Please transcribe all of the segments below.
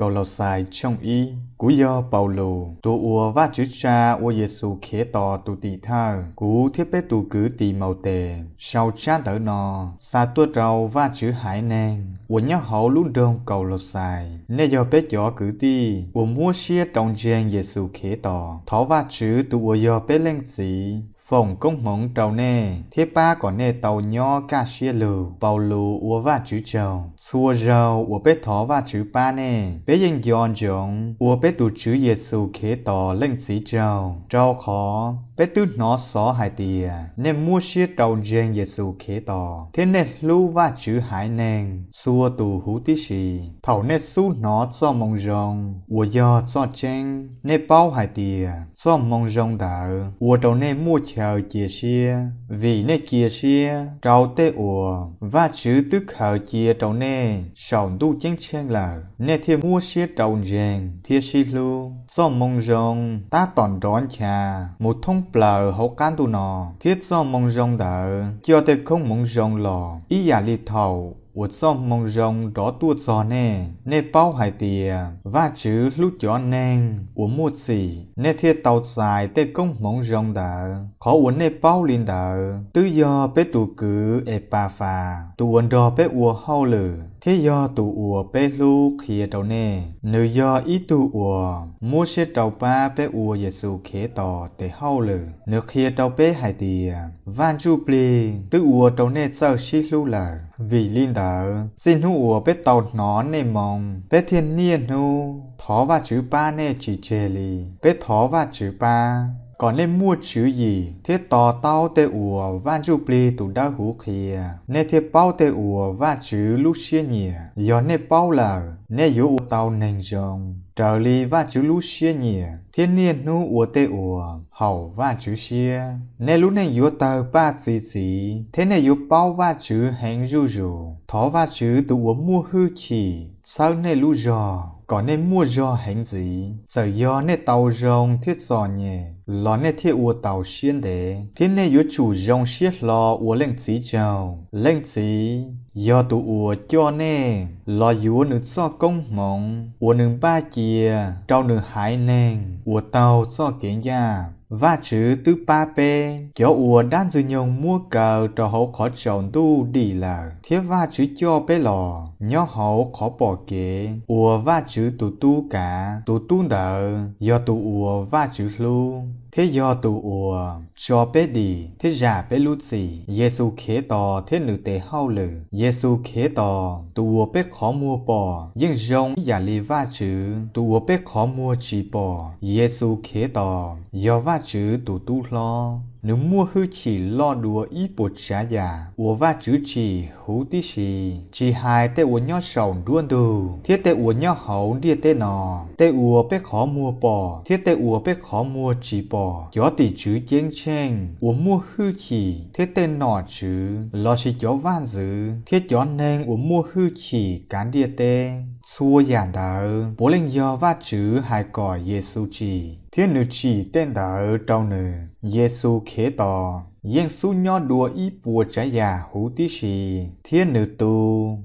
Kaulauxais tshooj ib. Kuv yog Paulus, tus uas Vajtswv tsa ua Yexus Khetos tus tim thawj, kuv thiab peb tus kwv Timautes sau tsab ntawv no xa tuaj rau Vajtswv haiv neeg uas nyob hauv lub nroog Kaulauxais. Nej yog peb cov kwv tij uas muab siab rau ntseeg Yexus Khetos. Thov Vajtswv tus uas yog peb Leej Txiv foom koob hmoov rau nej thiab pab kom nej tau nyob kaj siab lug. Paulus ua Vajtswv tsaug. Txhua zaug uas peb thov Vajtswv pab nej, peb yeej nco ntsoov ua peb tus Tswv Yexus Khetos Leej Txiv tsaug, rau qhov peb twb hnov xov hais tias nej muab siab rau ntseeg Yexus Khetos thiab nej hlub Vajtswv haiv neeg txhua tus huv tib si. Thaum nej xub hnov Txojmoo Zoo uas yog txoj tseeb, nej paub hais tias Txojmoo Zoo ntawd ua rau nej muaj chaw cia siab, vim nej cia siab rau tej uas Vajtswv twb khaws cia rau nej saum ntuj ceeb tsheej lawm, nej thiaj muab siab rau ntseeg thiab sib hlub. Txojmoo Zoo tab tom nrov ncha mus thoob plaws hauv qab ntuj no, thiab Txojmoo Zoo ntawd coj tej koob hmoov zoo los ib yam li thaum uas Txojmoo Zoo rov tuaj txog nej. Nej paub hais tias Vajtswv hlub cov neeg uas muaj txim, nej thiaj tau txais tej koob hmoov zoo ntawd. Qhov uas nej paub li ntawd twb yog peb tus kwv Epafas, tus uas nrog peb ua hauj lwm thiab yog tus uas peb hlub qhia rau nej. Nws yog ib tug uas muab siab rau pab peb ua Yexus Khetos tes hauj lwm. Nws qhia rau peb hais tias Vaj Ntsujplig twb ua rau nej txawj sib hlub lawm. Vim li ntawd, txij hnub uas peb tau hnov nej moo, peb thiaj niaj hnub thov Vajtswv pab nej tsis tseg li. Peb thov Vajtswv pab kom nej muaj tswv yim thiab to taub tej uas Vaj Ntsujplig tus Dawbhuv qhia, nej thiaj paub tej uas Vajtswv lub siab nyiam. Yog nej paub lawm, nej yuav ua tau neeg zoo raws li Vajtswv lub siab nyiam thiab niaj hnub ua tej uas haum Vajtswv siab. Nej lub neej yuav tawg paj txi txiv thiab nej yuav paub Vajtswv heev zuj zus. Thov Vajtswv tus uas muaj hwj chim txhawb nej lub zog kom nej muaj zog heev ntxiv. Txawm yog nej tau zoo thiab txom nyem los nej thiaj ua taus siab ntev, thiab nej yuav tsum zoo siab hlo ua Leej Txiv tsaug. Leej Txiv yog tus uas coj nej los yuav nws txoj koob hmoov uas nws npaj cia rau nws haiv neeg uas taug txoj kev ncaj. Vajtswv twb pab peb cov uas dab Ntxwg nyoog muab kaw rau hauv qhov tsaus ntuj dim lawm, thiab Vajtswv coj peb los nyob hauv qhov pom kev uas Vajtswv tus Tub kav. Tus Tub ntawd yog tus uas Vajtswv hlub thiab yog tus uas tso peb dim thiab zam peb lub txim, Yexus Khetos thiab nws tes hauj lwm. Yexus Khetos tus uas peb qhov muag pom yeej zoo ib yam li Vajtswv tus uas peb qhov muag tsis pom. Yexus Khetos yog Vajtswv tus Tub hlob, nws muaj hwj chim loj dua ib puas tsav yam uas Vajtswv tsim huv tib si, tsis hais tej uas nyob saum nruab ntug thiab tej uas nyob hauv ntiaj teb no. Tej uas peb qhov muag pom thiab tej uas peb qhov muag tsis pom, cov tim tswv ceeb tsheej uas muaj hwj chim thiab tej nom tswv lossis cov vaj ntxwv thiab cov neeg uas muaj hwj chim kav ntiaj teb, txhua yam ntawd puav leej yog Vajtswv hais kom Yexus tsim, thiab nws tsim tej ntawd rau nws. Yexus Khetos yeej xub nyob dua ib puas tsav yam huv tib si, thiab nws tu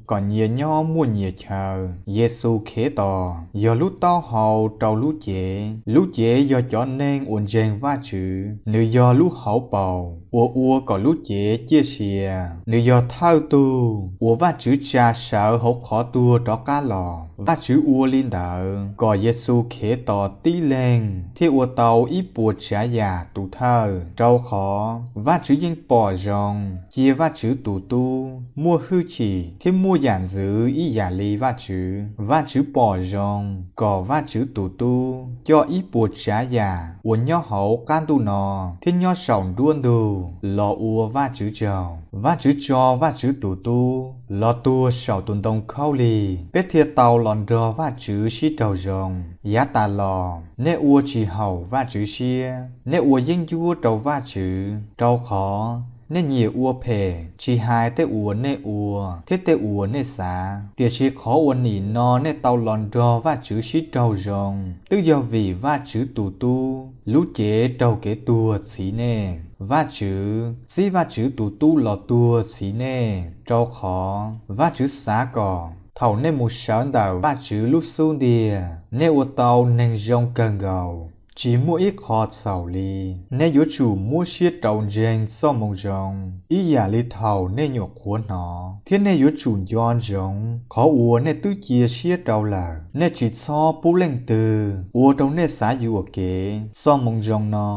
kom nyias nyob muaj nyias chaw. Yexus Khetos yog lub taub hau rau lub cev. Lub cev yog cov neeg uas ntseeg Vajtswv. Nws yog lub hauv paus uas ua kom lub cev ciaj sia. Nws yog thawj tug uas Vajtswv tsa sawv hauv qhov tuag rov qab los. Vajtswv ua li ntawd kom Yexus Khetos tib leeg thiaj ua tau ib puas tsav yam tus thawj, rau qhov Vajtswv yeej pom zoo cia Vajtswv tus Tub muaj hwj chim thiab muaj yam ntxwv ib yam li Vajtswv. Vajtswv pom zoo kom Vajtswv tus Tub coj ib puas tsav yam uas nyob hauv qab ntuj no thiab nyob saum nruab ntug los ua Vajtswv tsaug. Vajtswv tso Vajtswv tus Tub los tuag saum tus ntoo khaub lig, peb thiaj tau los nrog Vajtswv sib raug zoo. Yav tas los nej ua tsis haum Vajtswv siab, nej ua yeeb ncuab rau Vajtswv, rau qhov nej nyiam ua phem tsis hais tej uas nej ua thiab tej uas nej xav. Tiam sis qhov uas nim no nej tau los nrog Vajtswv sib raug zoo twb yog vim Vajtswv tus Tub lub cev raug kev tuag txhiv nej. Vajtswv txib Vajtswv tus Tub los tuag txhiv nej, rau qhov Vajtswv xav kom Thaum nej mus sawv ntawm Vajtswv lub xub ntiag, nej ua tau neeg zoo kawg nkaus, tsis muaj ib qho txhaum li. Nej yuav tsum muab siab rau ntseeg Txojmoo Zoo ib yam li thaum nej nyuam qhuav hnov, thiab nej yuav tsum nco ntsoov qhov uas nej twb cia siab rau lawm. Nej tsis txhob pub leej twg ua rau nej xav yuam kev. Txojmoo Zoo no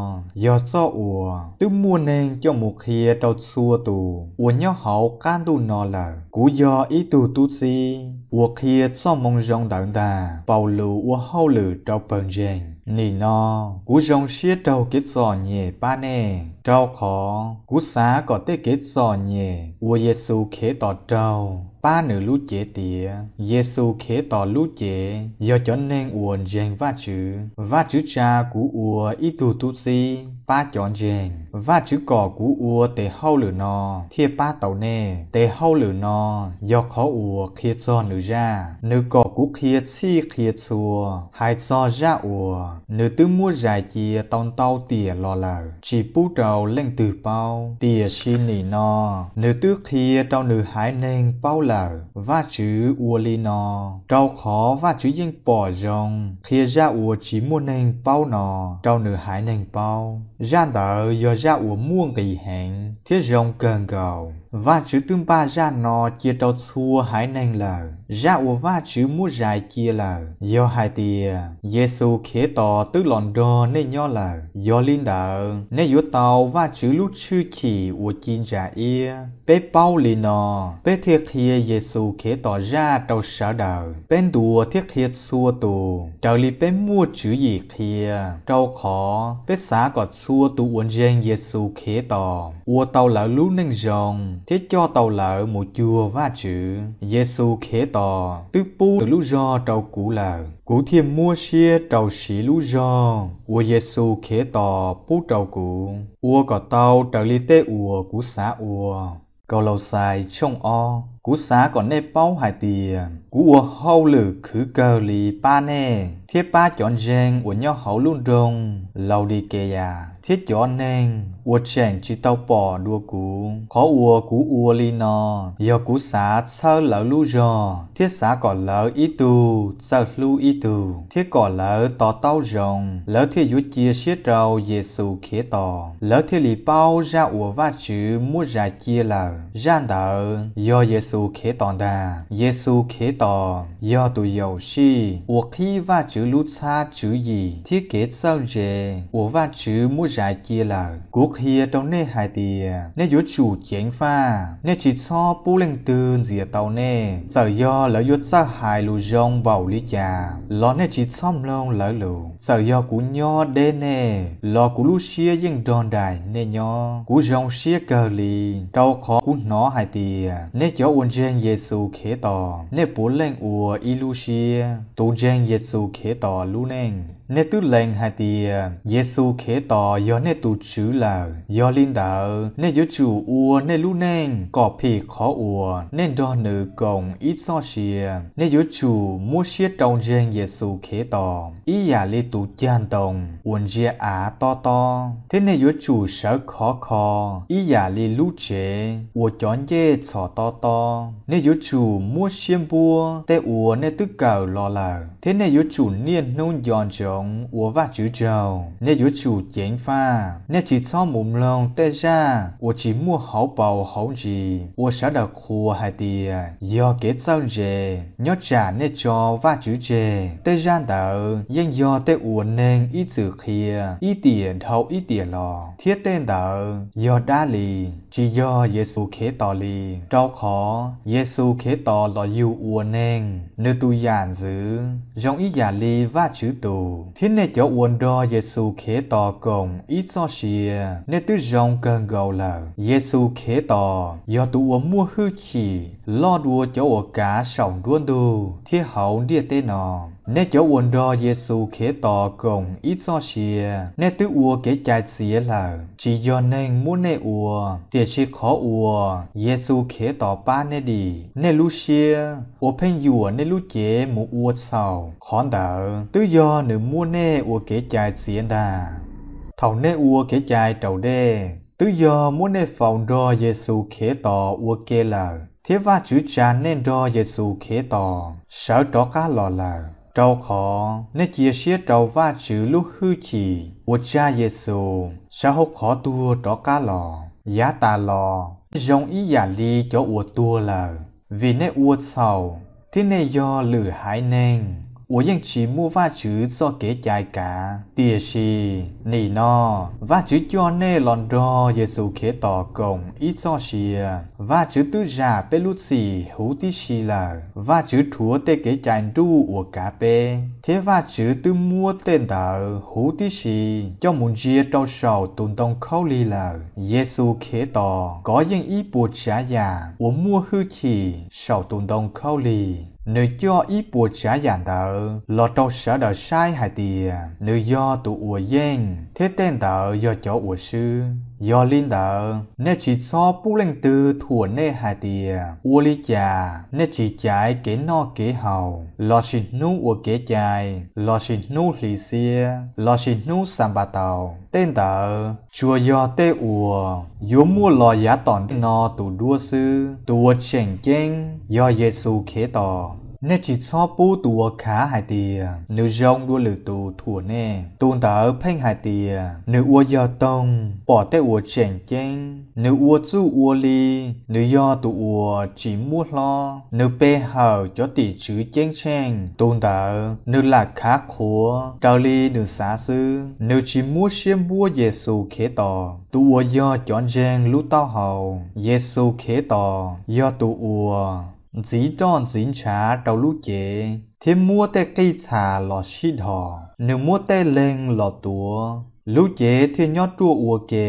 yog txoj uas twb muaj neeg coj mus qhia rau txhua tus uas nyob hauv qab ntuj no lawm. Kuv yog ib tug tub txib uas qhia Txojmoo Zoo ntawd ntag. Paulus ua hauj lwm rau Pawg Ntseeg. Nim no kuv zoo siab raug kev txom nyem pab nej, rau qhov kuv xav kom tej kev txom nyem uas Yexus Khetos raug pab nws lub cev tiav. Yexus Khetos lub cev yog cov neeg uas ntseeg Vajtswv. Vajtswv tsa kuv ua ib tug tub txib pab cov ntseeg. Vajtswv kom kuv ua tes hauj lwm no thiaj pab tau nej. Tes hauj lwm no yog qhov uas qhia txog nws zaj. Nws kom kuv qhia txhij qhia txhua hais txog zaj uas nws twb muab zais cia tau ntau tiam los lawm, tsis pub rau leej twg paub. Tiam sis nim no nws twb qhia rau nws haiv neeg paub lawm. Vajtswv ua li no, rau qhov Vajtswv yeej pom zoo qhia zaj uas tsis muaj neeg paub no rau nws haiv neeg paub. Zaj ntawd yog zaj uas muaj nqis heev thiab zoo kawg nkaus. Vajtswv twb npaj zaj no cia rau txhua haiv neeg lawm. Zaj uas Vajtswv muab zais cia lawm yog hais tias Yexus Khetos twb los nrog nej nyob lawm. Yog li ntawd, nej yuav tau Vajtswv lub tshwj chim uas ci ntsa iab. Peb paub li no, peb thiaj qhia Yexus Khetos zaj rau sawv daws. Peb ntuas thiab qhia txhua tus raws li peb muaj tswv yim qhia, rau qhov peb xav kom txhua tus uas ntseeg Yexus Khetos ua tau lawv lub neej zoo thiab coj tau lawv mus cuag Vajtswv. Yexus Khetos twb pub nws lub zog rau kuv lawm, kuv thiaj muab siab rau siv lub zog uas Yexus Khetos pub rau kuv, ua kom tau raws li tej uas kuv xav ua. Kaulauxais tshooj ob. Kuv xav kom nej paub hais tias kuv ua hauj lwm khwv kawg li pab nej thiab pab cov ntseeg uas nyob hauv lub nroog Laudikeyas thiab cov neeg uas tseem tsis tau pom dua kuv. Qhov uas kuv ua li no yog kuv xav txhawb lawv lub zog thiab xav kom lawv ib tug txawj hlub ib tug thiab kom lawv to taub zoo, lawv thiaj yuav cia siab rau Yexus Khetos, lawv thiaj li paub zaj uas Vajtswv muab zais cia lawm. Zaj ntawd yog Yexus Khetos ntag. Yexus Khetos yog tus yaum sij uas qhib Vajtswv lub txhab tswv yim thiab kev txawj ntse uas Vajtswv muab zais cia lawm. Kuv qhia rau nej hais tias nej yuav tsum ceev faj, nej tsis txhob pub leej twg ntxias tau nej. Txawm yog lawv yuav txawj hais lus zoo npaum li cas los nej tsis txhob mloog lawv lus. Txawm yog kuv nyob deb nej los kuv lub siab yeej nrog nraim nej nyob. Kuv zoo siab kawg li, rau qhov kuv hnov hais tias nej cov uas ntseeg Yexus Khetos, nej puav leej ua ib lub siab tus ntseeg Yexus Khetos lub neej. Nej twb lees hais tias Yexus Khetos yog nej tus Tswv lawm, yog li ntawd nej yuav tsum ua nej lub neej kom phim qhov uas nej nrog nws koom ib txoj sia. Nej yuav tsum muab siab rau ntseeg Yexus Khetos ib yam li tus cag ntoo uas ntsia av tob tob, thiab nej yuav tsum sawv khov kho ib yam li lub tsev uas cov ncej txhos tob tob. Nej yuav tsum muab siab npuab tej uas nej twb kawm los lawm, thiab nej yuav tsum niaj hnub nco ntsoov ua Vajtswv tsaug. Nej yuav tsum ceev faj, nej tsis txhob mus mloog tej zaj uas tsis muaj hauv paus hauv ntsis uas sawv daws qhuas hais tias yog kev txawj ntse, nyob tsam nej tso Vajtswv tseg. Tej zaj ntawd yeej yog tej uas neeg ib txwm qhia ib tiam dhau ib tiam los, thiab tej ntawd yog dab li, tsis yog Yexus Khetos li. Rau qhov Yexus Khetos los yug ua neeg, nws tus yam ntxwv zoo ib yam li Vajtswv tus, thiab nej cov uas nrog Yexus Khetos koom ib txoj sia, nej twb zoo kawg nkaus lawm. Yexus Khetos yog tus uas muaj hwj chim loj dua cov uas kav saum nruab ntug thiab hauv ntiaj teb no. Nej cov uas nrog Yexus Khetos koom ib txoj sia, nej twb ua kev cai txiav lawm. Tsis yog neeg muab nej ua, tiam sis qhov uas Yexus Khetos pab nej dim. Nej lub siab uas pheej yuam nej lub cev mus ua txhaum, qhov ntawd twb yog nws muab nej ua kev cai txiav ntag. Thaum nej ua kev cai raus dej, twb yog muab nej faus nrog Yexus Khetos ua ke lawm. thiab Vajtswv tsa nej nrog Yexus Khetos sawv rov qab los lawm, rau qhov nej cia siab rau Vajtswv lub hwj chim uas tsa Yexus sawv hauv qhov tuag rov qab los. Yav tas los nej zoo ib yam li cov uas tuag lawm, vim nej ua txhaum thiab nej yog lwm haiv neeg uas yeej tsis muaj Vajtswv txoj kev cai kav. Tiam sis nim no Vajtswv coj nej los nrog Yexus Khetos koom ib txoj sia. Vajtswv twb zam peb lub txim huv tib si lawm. Vajtswv rhuav tej kev cai nruj uas kav peb, thiab Vajtswv twb muab tej ntawd huv tib si coj mus ntsia rau saum tus ntoo khaub lig lawm. Yexus Khetos kov yeej ib puas tsav yam uas muaj hwj chim saum tus ntoo khaub lig. Nws coj ib puas tsav yam ntawd los rau sawv daws saib hais tias nws yog tus uas yeej, thiab tej ntawd yog cov uas swb. Yog li ntawd, nej tsis txhob pub leej twg thuam nej hais tias, ua li cas nej tsis caiv kev noj kev haus, lossis hnub ua kev cai, lossis hnub hli xiab, lossis hnub Xanpataus. Tej ntawd tsuas yog tej uas yuav muaj los yav tom ntej no tus duab xwb. Tus uas tseem ceeb yog Yexus Khetos. Nej tsis txhob pub tus uas khav hais tias nws zoo dua lwm tus thuam nej. Tus ntawd pheej hais tias nws ua yawg toog pom tej uas tseem ceeb, nws ua txuj ua li nws yog tus uas tsis muab hlob, nws pe hawm cov tim tswv ceeb tsheej. Tus ntawd nws lam khav qhuav raws li nws xav xwb, nws tsis muab siab npuab Yexus Khetos tus uas yog cov ntseeg lub taub hau. Yexus Khetos yog tus uas ntxiv roj ntxiv ntshav rau lub cev thiab muab tej qij txhas los sib dhos. Nws muab tej leeg los tuav, lub cev thiaj nyob ruaj ua ke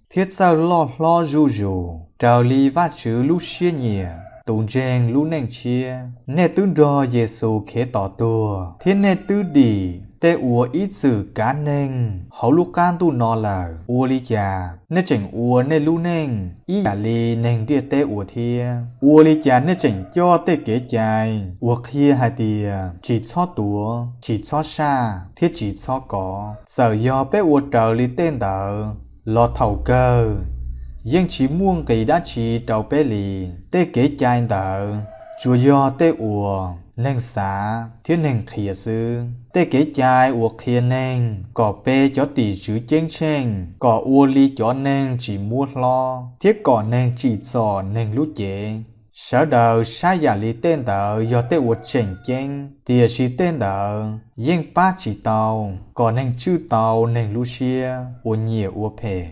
thiab txawj loj hlob zuj zus raws li Vajtswv lub siab nyiam. Tus ntseeg lub neej tshiab, nej twb nrog Yexus Khetos tuag thiab nej twb dim tej uas ib txwm kav neeg hauv lub qab ntuj no lawm. Ua li cas nej tseem ua nej lub neej ib yam li neeg ntiaj teb ua thiab? Ua li cas nej tseem coj tej kev cai uas qhia hais tias tsis txhob tuav, tsis txhob saj, thiab tsis txhob kov? Txawm yog peb ua raws li tej ntawd los thaum kawg yeej tsis muaj nqis dab tsi rau peb li. Tej kev cai ntawd tsuas yog tej uas neeg xav thiab neeg qhia xwb, tej kev cai uas qhia neeg kom pe cov tim tswv ceeb tsheej, kom ua li cov neeg tsis muab hlob, thiab kom neeg tsim txom neeg lub cev. Sawv daws saib yam li tej ntawd yog tej uas tseem ceeb, tiam sis tej ntawd yeej pab tsis tau kom neeg tswj tau neeg lub siab uas nyiam ua phem.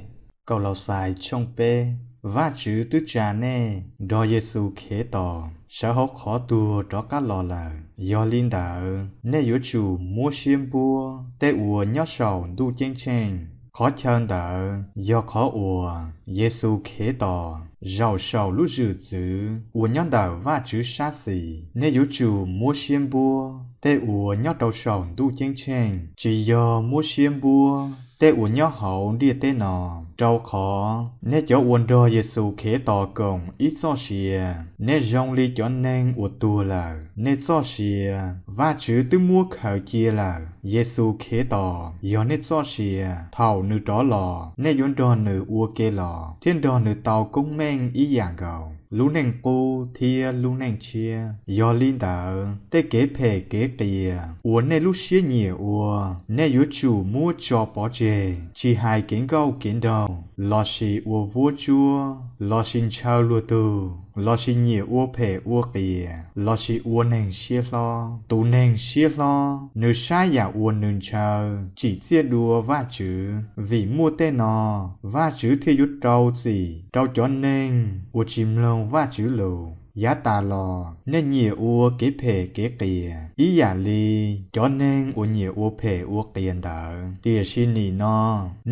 Kaulauxais tshooj peb. Vajtswv twb tsa nej nrog Yexus Khetos sawv hauv qhov tuag rov qab los lawm, yog li ntawd nej yuav tsum muab siab npuab tej uas nyob saum ntuj ceeb tsheej. Qhov chaw ntawd yog qhov uas Yexus Khetos zaum saum lub zwm txwv uas nyob ntawm Vajtswv sab xis. Nej yuav tsum muab siab npuab tej uas nyob rau saum ntuj ceeb tsheej, tsis yog muab siab npuab tej uas nyob hauv ntiaj teb no, rau qhov nej cov uas nrog Yexus Khetos koom ib txoj sia, nej zoo li cov neeg uas tuag lawm. Nej txoj sia Vajtswv twb muab khaws cia lawm. Yexus Khetos yog nej txoj sia. Thaum nws rov los, nej yuav nrog nws ua ke los thiab nrog nws tau koob meej ib yam nkaus, lub neej qub thiab lub neej tshiab. Yog li ntawd, tej kev phem kev qias uas nej lub siab nyiam ua, nej yuav tsum muab tso pov tseg, tsis hais kev nkauj kev nraug, lossis ua vuab tsuab, lossis ntshaw luag tug, lossis nyiam ua phem ua qias, lossis ua neeg siab hlob. Tus neeg siab hlob, nws saib yam uas nws ntshaw, tsim txiaj dua Vajtswv. Vim muaj tej no, Vajtswv thiaj yuav rau txim rau cov neeg uas tsis mloog Vajtswv lus. Yav tas los, nej nyiam ua kev phem kev qias ib yam li cov neeg uas nyiam ua phem ua qias ntawd. Tiam sis nim no,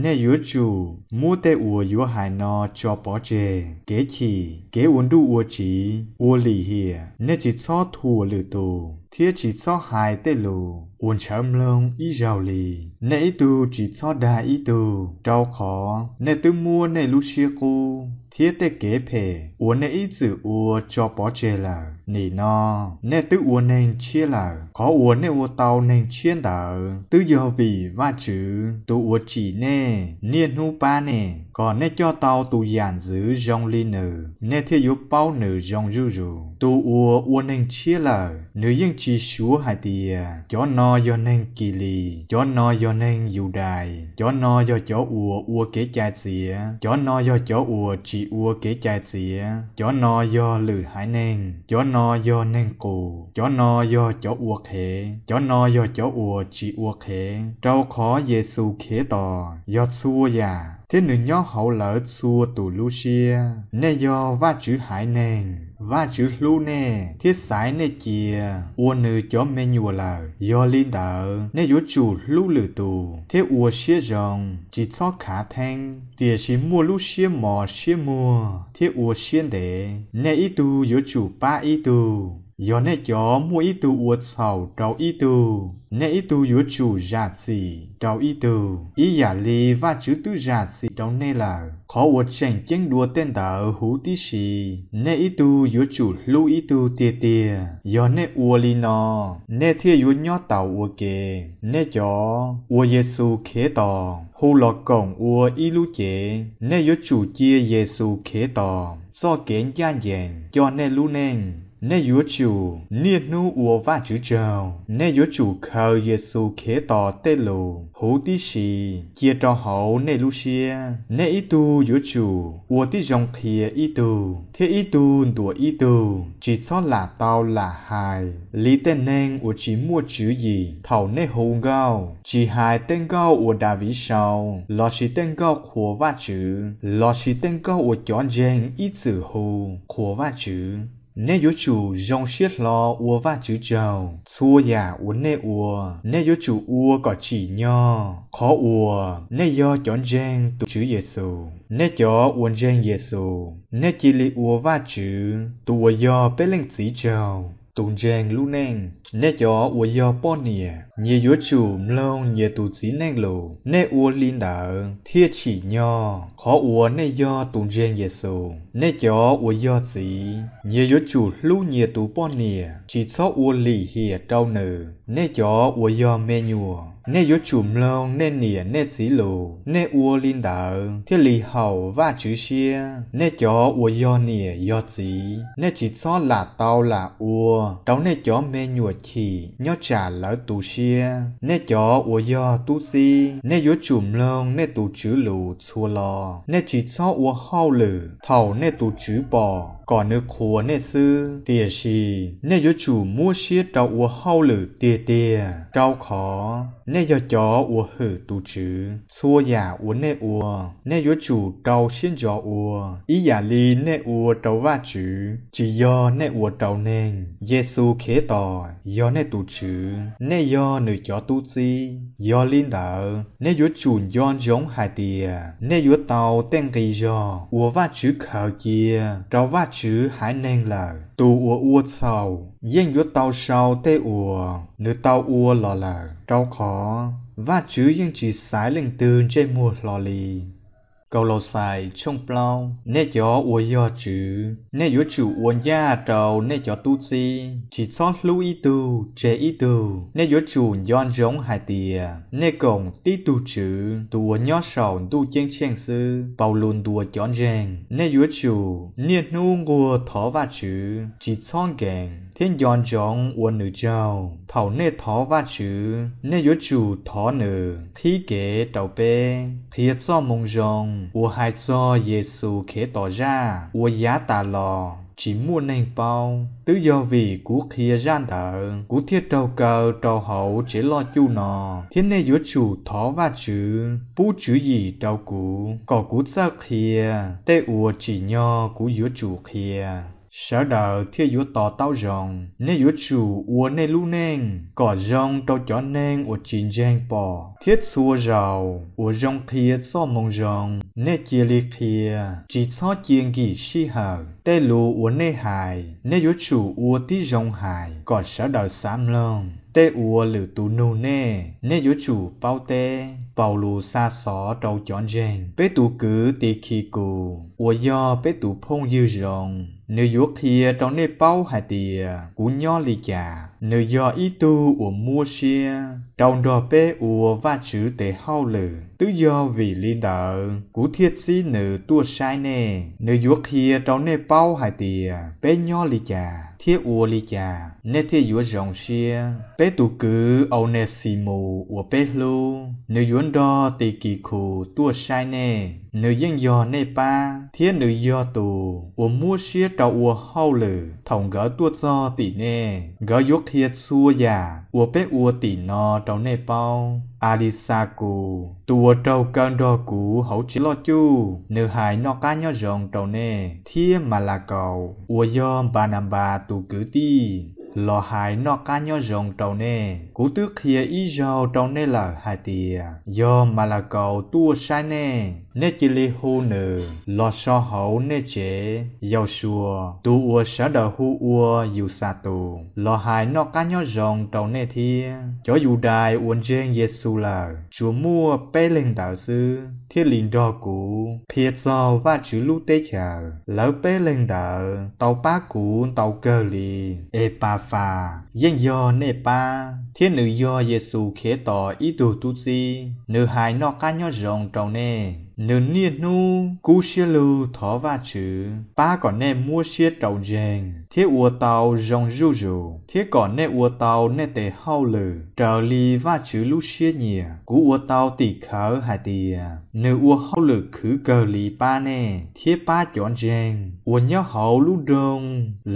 nej yuav tsum muab tej uas yuav hais no tso pov tseg: kev chim, kev ua nruj ua tsiv, ua lim hiam. Nej tsis txhob thuam lwm tus, thiab tsis txhob hais tej lus uas ntshaw mloog ib zaug li. Nej ib tug tsis txhob dag ib tug, rau qhov nej twb muab nej lub siab qub thiab tej kev phem uas nej ib txwm ua tso pov tseg lawm. Nim no nej twb ua neeg tshiab lawm. Qhov uas nej ua tau neeg tshiab ntawd twb yog vim Vajtswv tus uas tsim nej niaj hnub pab nej, kom nej coj tau tus yam ntxwv zoo li nws, nej thiaj yuav paub nws zoo zuj zus. Tus uas ua neeg tshiab lawm, nws yeej tsis suav hais tias cov no yog neeg Kilis, cov no yog neeg Yudais, cov no yog cov uas ua kev cai txiav, cov no yog cov uas tsis ua kev cai txiav, cov no yog lwm haiv neeg, cov no yog neeg qus, cov no yog cov ua qhev, cov no yog cov uas tsis ua qhev. Rau qhov Yexus Khetos yog txhua yam, thiab nws nyob hauv lawv txhua tus lub siab. Nej yog Vajtswv haiv neeg. Vajtswv hlub nej thiab xaiv nej cia ua nws cov me nyuam lawm. Yog li ntawd, nej yuav tsum hlub lwm tus thiab ua siab zoo, tsis txhob khav theeb, tiam sis muaj lub siab mos siab muag thiab ua siab ntev. Nej ib tug yuav tsum pab ib tug. Yog nej cov muaj ib tug ua txhaum rau ib tug, nej ib tug yuav tsum zam txim rau ib tug, ib yam li Vajtswv twb zam txim rau nej lawm. Qhov uas tseem ceeb dua tej ntawd huv tib si, nej ib tug yuav tsum hlub ib tug tiag tiag. Yog nej ua li no, nej thiaj yuav nyob taus ua ke. Nej cov uas Yexus Khetos hu los koom ua ib lub cev, nej yuav tsum cia Yexus Khetos txoj kev ncaj ncees coj nej lub neej. Nej yuav tsum niaj hnub ua Vajtswv tsaug. Nej yuav tsum khaws Yexus Khetos tej lus huv tib si cia rau hauv nej lub siab. Nej ib tug yuav tsum ua tib zoo qhia ib tug, thiab ib tug ntuas ib tug. Tsis txhob lam tau lam hais li tej neeg uas tsis muaj tswv yim thaum nej hu nkauj, tsis hais tej nkauj uas Daviv sau, lossis tej nkauj qhuas Vajtswv, lossis tej nkauj uas cov ntseeg ib txwm hu qhuas Vajtswv. Nej yuav tsum zoo siab hlo ua Vajtswv tsaug txhua yam uas nej ua. Nej yuav tsum ua kom tsim nyog qhov uas nej yog cov ntseeg tus Tswv Yexus. Nej cov uas ntseeg Yexus, nej cia li ua Vajtswv tus uas yog peb Leej Txiv tsaug tus ntseeg lub neej. Nej cov uas yog poj niam, nyias yuav tsum mloog nyias tus txiv neej lus. Nej ua li ntawd thiaj tsim nyog qhov uas nej yog tus ntseeg Yexus. Nej cov uas yog txiv, nyias yuav tsum hlub nyias tus poj niam, tsis txhob ua lim hiam rau nws. Nej cov uas yog me nyuam, nej yuav tsum mloog nej niam nej txiv lus. Nej ua li ntawd thiaj li haum Vajtswv siab. Nej cov uas yog niam yog txiv, nej tsis txhob lam tau lam ua rau nej cov me nyuam chim nyob tsam lawv tu siab. Nej cov uas yog tub txib, nej yuav tsum mloog nej tus tswv lus txhua lo. Nej tsis txhob ua hauj lwm thaum nej tus tswv pom kom nws qhuas nej xwb, tiam sis nej yuav tsum muab siab rau ua hauj lwm tiag tiag, rau qhov nej yog cov uas hwm tus Tswv. Txhua yam uas nej ua, nej yuav tsum rau siab ntso ua, ib yam li nej ua rau Vajtswv, tsis yog nej ua rau neeg. Yexus Khetos yog nej tus Tswv, nej yog nws cov tub txib. Yog li ntawd, nej yuav tsum nco ntsoov hais tias nej yuav tau tej nqi zog uas Vajtswv khaws cia rau Vajtswv haiv neeg lawm. Tus uas ua txhaum yeej yuav tau sau tej uas nws tau ua los lawm, rau qhov Vajtswv yeej tsis xaiv leej twg ntsej muag hlo li. Kaulauxais tshooj plaub. Nej cov uas yog tswv, nej yuav tsum ua ncaj rau nej cov tub txib, tsis txhob hlub ib tug tseg ib tug. Nej yuav tsum nco ntsoov hais tias nej koom tib tug Tswv tus uas nyob saum ntuj ceeb tsheej xwb. Paulus ntuas cov ntseeg, nej yuav tsum niaj hnub nquag thov Vajtswv, tsis txhob nkees, thiab nco ntsoov ua nws tsaug. Thaum nej thov Vajtswv, nej yuav tsum thov nws qhib kev rau peb, qhia Txojmoo Zoo uas hais txog Yexus Khetos zaj uas yav tas los tsis muaj neeg paub. Twb yog vim kuv qhia zaj ntawd kuv thiaj raug kaw rau hauv tsev loj cuj no, thiab nej yuav tsum thov Vajtswv pub tswv yim rau kuv kom kuv txawj qhia tej uas tsim nyog kuv yuav tsum qhia, sawv daws thiaj yuav to taub zoo. Nej yuav tsum ua nej lub neej kom zoo rau cov neeg uas tsis ntseeg pom, thiab txhua zaus uas zoo qhia Txojmoo Zoo, nej cia li qhia, tsis txhob cia nkim sij hawm. Tej lus uas nej hais, nej yuav tsum ua tib zoo hais kom sawv daws xav mloog. tej uas lwm tus nug nej, nej yuav tsum paub teb. Paulus xa xov rau cov ntseeg. Peb tus kwv Tikhicus uas yog peb tus phooj ywg zoo, nws yuav qhia rau nej paub hais tias kuv nyob li cas. Nws yog ib tug uas muab siab rau nrog peb ua Vajtswv tes hauj lwm. Twb yog vim li ntawd kuv thiaj txib nws tuaj saib nej. Nws yuav qhia rau nej paub hais tias peb nyob li cas thiab ua li cas nej thiaj yuav zoo siab. Peb tus kwv Auneximus uas peb hlub, nws yuav nrog Tikhicus tuaj saib nej. Nws yeej yog nej pab thiab nws yog tus uas muab siab rau ua hauj lwm thaum nkawd tuaj txog tim nej. Nkawd yuav qhia txhua yam uas peb ua tim no rau nej paub. Alixakus, tus uas raug kaw nrog kuv hauv tsev loj cuj, nws hais noj qab nyob zoo rau nej, thiab Malakaus uas yog Npananpas tus kwv tij los hais noj qab nyob zoo rau nej. Kuv twb qhia ib zaug rau nej lawm hais tias yog Malakaus tuaj saib nej, nej cia li hu nws los so hauv nej tsev. Yausuas, tus uas sawv daws hu ua Yusxatus, los hais noj qab nyob zoo rau nej thiab. Cov Yudais uas ntseeg Yexus lawm tsuas muaj peb leeg ntawd xwb thiaj li nrog kuv qhia txog Vajtswv lub teb chaws. Lawv peb leeg ntawd tau pab kuv ntau kawg li. Epafas yeej yog nej pab thiab nws yog Yexus Khetos ib tug tub txib. Nws hais noj qab nyob zoo rau nej. Nws niaj hnub kub siab lug thov Vajtswv pab kom nej muab siab rau ntseeg thiab ua tau zoo zuj zus, thiab kom nej ua tau nej tes hauj lwm raws li Vajtswv lub siab nyiam. Kuv ua tau tim khawv hais tias nws ua hauj lwm khwv kawg li pab nej thiab pab cov ntseeg uas nyob hauv lub nroog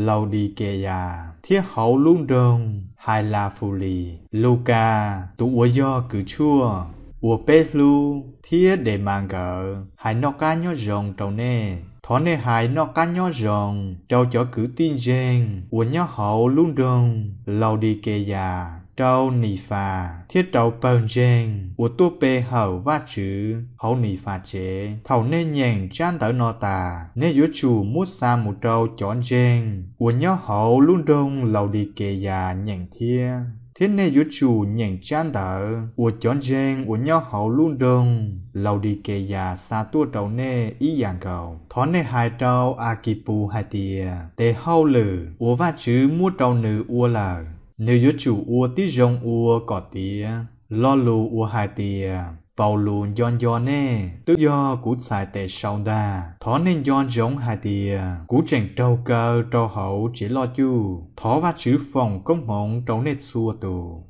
Laudikeyas thiab hauv lub nroog Hailafulis. Lukas, tus uas yog kws tshuaj uas peb hlub, thiab Demas nkawd hais noj qab nyob zoo rau nej. Thov nej hais noj qab nyob zoo rau cov kwv tij ntseeg uas nyob hauv lub nroog Laudikeyas, rau Nifas thiab rau pawg ntseeg uas tuaj pe hawm Vajtswv hauv Nifas tsev. Thaum nej nyeem tsab ntawv no tas, nej yuav tsum muab xa mus rau cov ntseeg uas nyob hauv lub nroog Laudikeyas nyeem thiab. Thiab nej yuav tsum nyeem tsab ntawv uas cov ntseeg uas nyob hauv lub nroog Laudikeyas xa tuaj rau nej ib yam nkaus. Thov nej hais rau Akipus hais tias tes hauj lwm uas Vajtswv muab rau nws ua lawm, nws yuav tsum ua tib zoo ua kom tiav. Lo lus uas hais tias Paulus nco nco nej twb yog kuv txhais tes sau ntag. Thov nej nco ntsoov hais tias kuv tseem raug kaw rau hauv tsev loj cuj. Thov Vajtswv foom koob hmoov rau nej txhua tus.